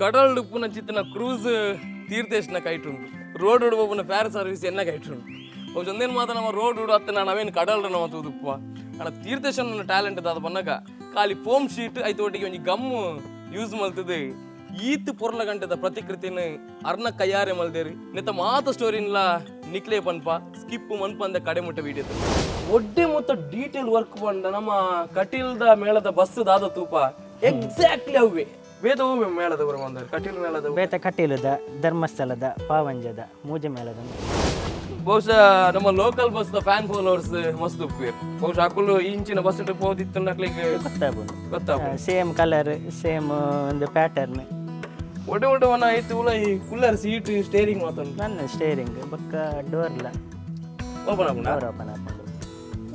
ಕಡಲ್ ಉಪ್ಪುನ ಚಿತ್ತನ cruise ತೀರ್ಥೇಶ್ನ ಕೈಟುಂಡು, road ಉಡುಪುನ ಫೇರ್ ಸರ್ವಿಸ್ ಎನ್ನ ಕೈಟುಂಡು. ಬಹುಶಃ ಒಂದೇನು ಮಾತ್ರ ನಮ್ಮ ರೋಡ್ ಉಡು ಅತ್ತ ನಾನು ಅವೇನು ಕಡಲ್ ನಮ್ಮ ತೂದುಪ್ಪ. ಆಂಡ ತೀರ್ಥೇಶನ ಟ್ಯಾಲೆಂಟ್ ದಾದ ಪನ್ನಗ, ಖಾಲಿ ಫೋಮ್ ಶೀಟ್ ಐತ ಒಟ್ಟಿಗೆ ಒಂಜಿ ಗಮ್ ಯೂಸ್ ಮಲ್ತದೆ ಈತ್ ಪೊರ್ಲ ಗಂಟೆದ ಪ್ರತಿಕೃತಿನ ಅರ್ನ ಕೈಯಾರೆ ಮಲ್ದೇರು. ನೆತ್ತ ಮಾತ ಸ್ಟೋರಿನ್ಲ ನಿಕ್ಲೆ ಪನ್ಪ, ಸ್ಕಿಪ್ ಮನ್ಪಂದ ಕಡೆ ಮುಟ್ಟ ವಿಡಿಯೋ. ಒಡ್ಡೆ ಮೊತ್ತ ಡೀಟೇಲ್ ವರ್ಕ್ ಪಂಡ ನಮ್ಮ ಕಟೀಲ್ದ ಮೇಳದ ಬಸ್ ದಾದ ತೂಪ, ಎಕ್ಸಾಕ್ಟ್ಲಿ ಅವ್ವೆ. ವೇದ ಹೂವೆ ಮೇಳದ ಬರ ಬಂದರು, ಕಟೀಲ್ ಮೇಳದ. ಬೇತೆ ಕಟೀಲದ, ಧರ್ಮಸ್ಥಳದ, ಪಾವಂಜದ ಮೂಜೆ ಮೇಳದ. ಬಹುಶಃ ನಮ್ಮ local bus the fan followers ಮಸ್ತ್ ಉಪ್ಪುವೆರ್. ಬಹುಶಃ ಅಕುಲು ಈ ಇಂಚಿನ ಬಸ್ ಪೋದಿತ್ತು ಅಕ್ಲೆಗ್ ಗೊತ್ತಾಗ್ಬೋದು. ಗೊತ್ತಾಗ. ಸೇಮ್ ಕಲರ್, ಸೇಮ್ ಒಂದು ಪ್ಯಾಟರ್ನ್. ಒಡೆ ಒಡೆ ವನ ಐತು ಉಲ ಈ ಕುಲ್ಲರ್ ಸೀಟ್, ಸ್ಟೇರಿಂಗ್ ಮಾತುಂಡು. ನನ್ನ ಸ್ಟೇರಿಂಗ್ ಬೊಕ್ಕ ಡೋರ್ಲ. ಓಪನ್ ಆಪುಂಡ? ಡೋರ್ ಓಪನ್ ಆಪುಂಡು.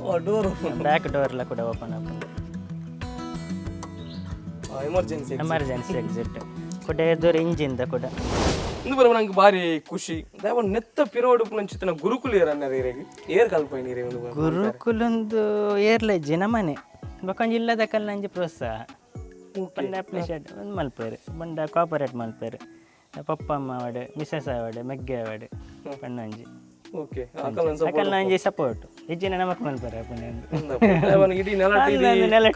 ಓ, ಡೋರ್ ಓಪನ್. ಬ್ಯಾಕ್ ಡೋರ್ಲ ಕೂಡ ಓಪನ್ ಆಪುಂಡು. ಎಮರ್ಜೆನ್ಸಿ. ಎಮರ್ಜೆನ್ಸಿ ಎಕ್ಸಿಟ್ ಕೂಡ, ಎದುರು ಇಂಜಿನ್ದ ಕೂಡ. ಇಂದು ಬರವ ನಂಗೆ ಭಾರಿ ಖುಷಿ. ದಾಯೆ ನೆತ್ತ ಪಿರೋಡು ಪುನಂಚಿತನ ಗುರುಕುಲು ಏರನ್ನ ಇರೆಗ್ ಏರ್ ಕಲ್ಪೈ ನೀರೆ ಒಂದು? ಗುರುಕುಲೊಂದು ಏರ್ಲೆಜ್ಜಿ ನಮ್ಮನೆ ಬೊಕ್ಕೊಂಜಿ ಇಲ್ಲದ ಕಲ್ಲಂಜಿ ಪ್ರೋತ್ಸಾಹ ಪಂಡ ಅಪ್ರಿಷಿಯೇಟ್ ಒಂದು ಮಲ್ಪೇರು ಬಂಡ ಕೋಪರೇಟ್ ಮಲ್ಪೇರು. ಪಪ್ಪ ಅಮ್ಮ ಆವಡ್, ಮಿಸಸ್ ಆವಡ್, ಮೆಗ್ಗೆ ಆವಡ್, ಪಣ್ಣಂಜಿ. ಓಕೆ. ಅಕಲ್ನ ಒಂಜಿ ಸಪೋರ್ಟ್ ಇಜ್ಜಿನ ನಮಕ್ ಮಲ್ಪರೆ ಅಪ್ಪಣೆ. ಇಡೀ ನೆಲ.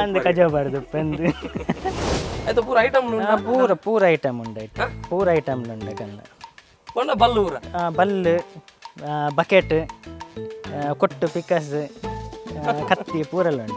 ಅಂದು ಕಜಾವ್ ಬಾರ್ದು ಪಂದು. ಆಯ್ತು, ಪೂರ ಐಟಮ್. ಪೂರ ಪೂರ ಐಟಮ್ ಉಂಡು ಐಟ್, ಪೂರ ಐಟಮ್ ಉಂಡು ಅಕಲ್ನ. ಪಂಡ ಬಲ್ಲೂರ. ಬಲ್ಲು, ಬಕೆಟ್, ಕೊಟ್ಟು, ಪಿಕ್ಕಸ್, ಕತ್ತಿ ಪೂರೆಲ್ಲ ಉಂಟು.